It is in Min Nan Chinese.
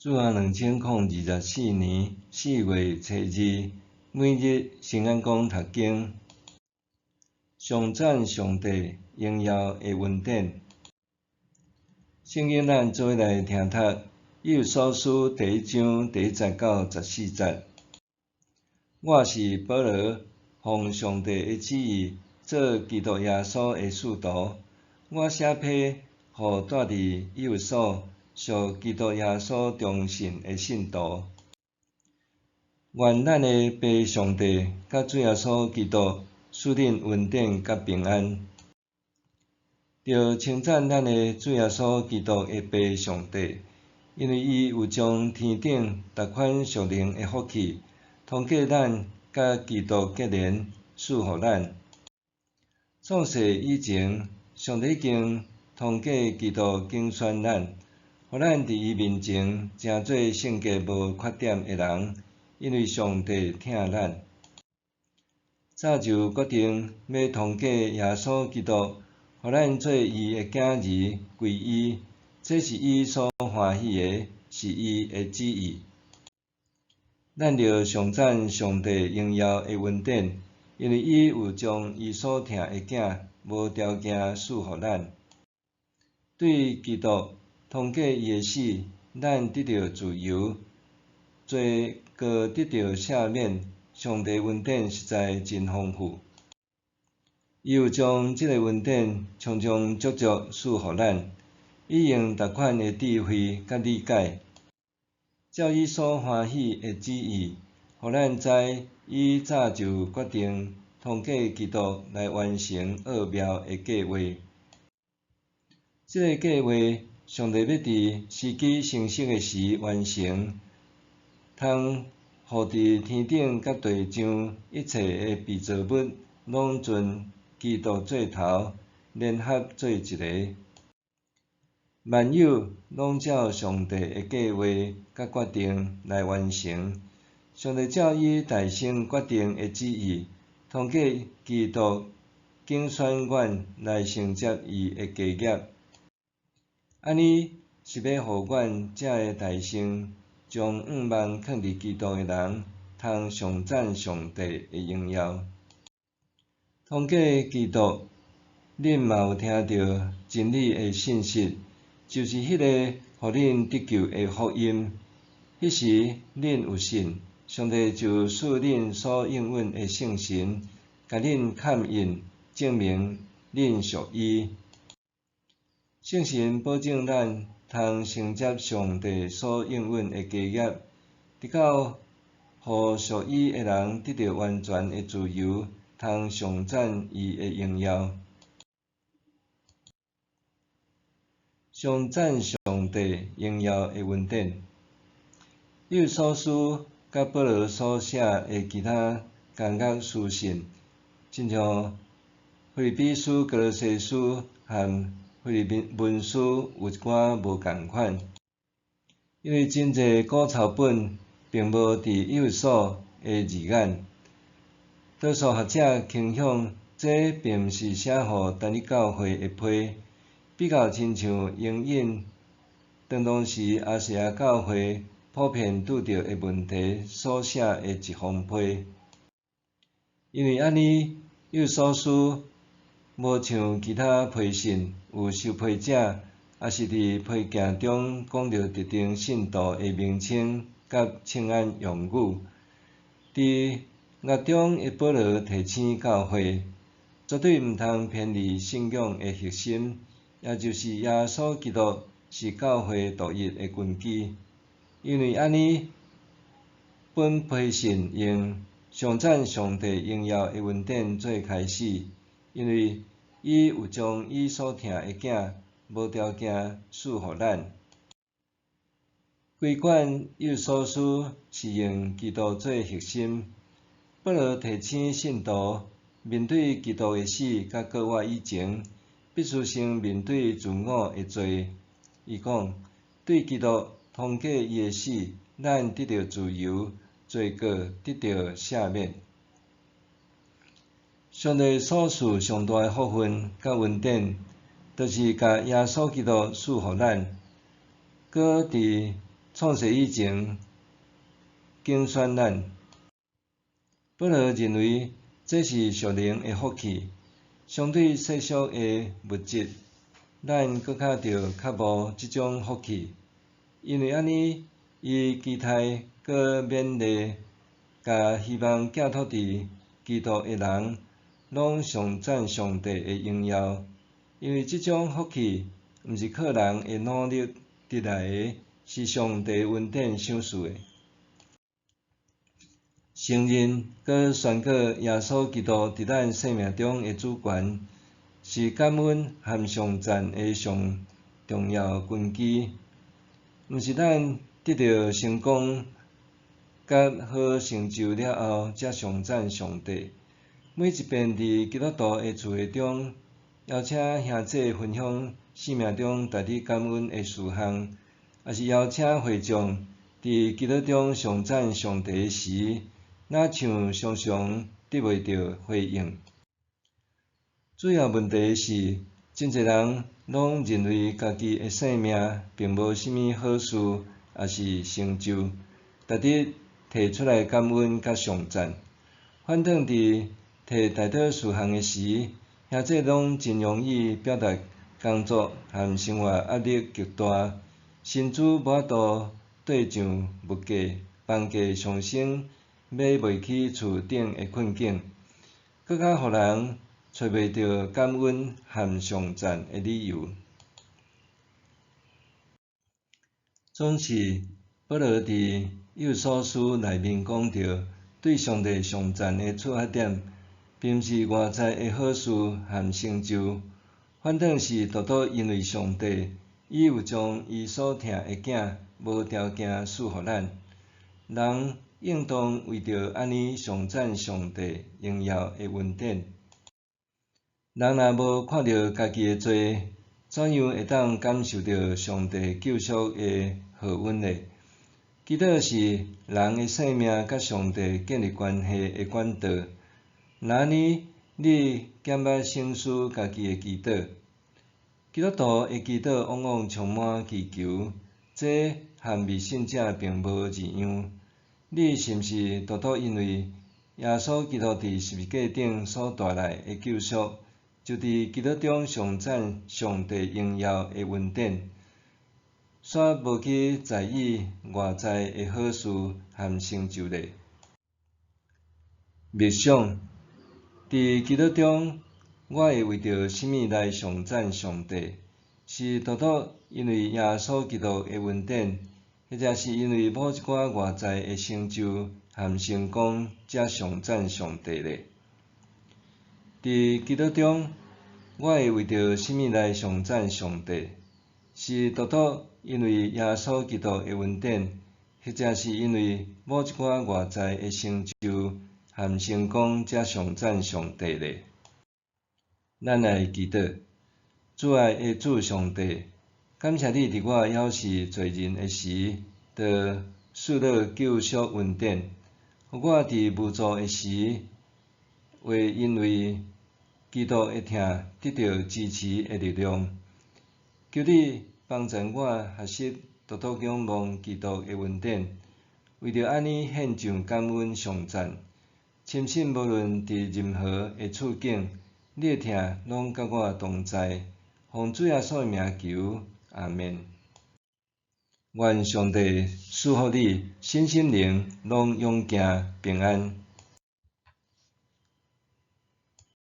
主後2024年4月初2，每日聖安講讀經，頌讚上帝榮耀的恩典。聖經咱做伙來聽讀以弗所書第一章第一節到十四節。我是保羅，奉上帝的旨意做基督耶穌的使徒。我寫批予住佇以弗所屬基督耶穌忠信的信徒。願咱的父上帝佮主耶穌基督賜恁恩典佮平安。著稱讚咱的主耶穌基督的父上帝，因為伊有將天頂逐款屬靈的福氣，通過咱佮基督結連，賜予咱。創世以前，上帝已經通過基督揀選咱，予咱佇伊面前成做聖潔無缺點的人，因為上帝疼咱。早就決定欲通過耶穌基督，予咱做伊的囝兒，歸伊，這是伊所歡喜的，是伊的旨意。咱著頌讚上帝榮耀的恩典，因為伊有將伊所疼的囝無條件賜予咱。對基督通過伊的死，咱得著自由，罪過得著赦免，上帝恩典實在真豐富。伊有將這个恩典充充足足賜予咱，以用逐款的智慧佮理解，照伊所歡喜的旨意，予咱知伊早就決定通過基督來完成奧妙的計畫。這个計畫，上帝欲佇時機成熟的時完成，通予佇天頂佮地上一切的被造物，攏尊基督做頭，聯合做一个。萬有攏照上帝的計畫佮決定來完成。上帝照伊大先決定的旨意，通過基督揀選阮來承接伊的家業。按呢是欲予阮遮个大先將向望囥佇基督的人，通頌讚上帝的榮耀。通過基督，恁嘛有聽著真理的信息，就是彼個予恁得救的福音。彼時恁有信，上帝就賜恁所應允的聖神，共恁蓋印，證明恁屬伊。聖神保證咱通承接上帝所應允的家業，直到予屬伊的人得著完全的自由，通頌讚伊的榮耀。頌讚上帝榮耀的恩典。以弗所書佮保羅所寫的其他監獄書信，親像腓立比書、歌羅西書和腓利門書有一寡無仝款，因為真濟古抄本並無佇以弗所的字眼。多數學者傾向這並毋是寫予單一教會的批，比較親像援引當當時亞細亞教會普遍拄著的問題所寫的一封批。因為按呢，以弗所書無像其他批信有收批者，抑是佇批件中講著特定信徒的名稱佮請安用語。佇獄中的保羅提醒教會，絕對毋通偏離信仰的核心，也就是耶穌基督是教會獨一的根基。因為按呢，本批信用頌讚上帝榮耀的恩典做開始，因為伊有將伊所疼的囝無條件賜予咱。規卷以弗所書是用基督做核心，保羅提醒信徒，面對基督的死佮復活以前，必須先面對自我的罪。伊講，對基督通過伊的死，咱得著自由，罪過得著赦免。上帝所賜上大的福分佮恩典，就是共耶穌基督賜予咱。閣佇創世以前揀選咱。保羅認為這是屬靈的福氣，相對世俗的物質，咱閣較著較無這種福氣。因為按呢，伊期待閣勉勵，共希望寄託佇基督的人，攏頌讚上帝的榮耀。因為這種福氣，毋是靠人的努力得來的，是上帝恩典賞賜的。承認閣宣告耶穌基督佇咱生命中的主權，是感恩和頌讚的上重要根基。毋是咱得著成功佮好成就了後，才頌讚上帝。每一遍佇基督徒的聚會中，邀請兄弟分享生命中值得感恩的事項，抑是邀請會眾佇祈禱中頌讚上帝時，若像常常得袂著回應。主要問題是，真濟人攏認為家己的生命並無啥物好事，抑是成就，值得提出來感恩佮頌讚。反轉佇提代禱事項的時，兄弟攏真容易表達工作和生活壓力極大，薪資無法度對上物價、房價上升、買袂起厝等的困境，閣較予人揣袂著感恩和頌讚的理由。總是保羅佇以弗所書內面講著，對上帝頌讚的出發點，並毋是外在的好事和成就，反轉是獨獨因為上帝，伊有將伊所疼的囝無條件賜予咱。人應當為著按呢頌讚上帝榮耀的恩典。人若無看著家己的罪，怎樣會當感受著上帝救贖的厚恩呢？祈禱是人的生命佮上帝建立關係的管道。若按呢，你敢捌省思家己的祈禱？基督徒的祈禱往往充滿祈求，這和未信者並無二樣。你是毋是獨獨因為耶穌基督佇十字架頂所帶來的救贖，就佇祈禱中頌讚上帝榮耀的恩典，煞無去在意外在的好事和成就呢？默想，佇祈禱中，我會為著啥物來頌讚上帝？是獨獨因為耶穌基督的恩典，抑或是因為某一寡外在的成就和成功，才頌讚上帝呢？佇祈禱中，我會為著啥物來頌讚上帝？是獨獨因為耶穌基督的恩典，抑或是因為某一寡外在的成就和成功，才頌讚上帝呢？咱來祈禱，主愛的主上帝，感謝你佇我猶是罪人的時，就賜落救贖恩典，予我佇無助的時，會因為基督的疼得著支持的力量。求你幫助我學習獨獨仰望基督的恩典，為著按呢獻上感恩頌讚，深信無論佇任何的處境，你的疼攏佮我同在。奉主耶穌的名求，阿們。願上帝賜福你，身心靈攏勇健平安。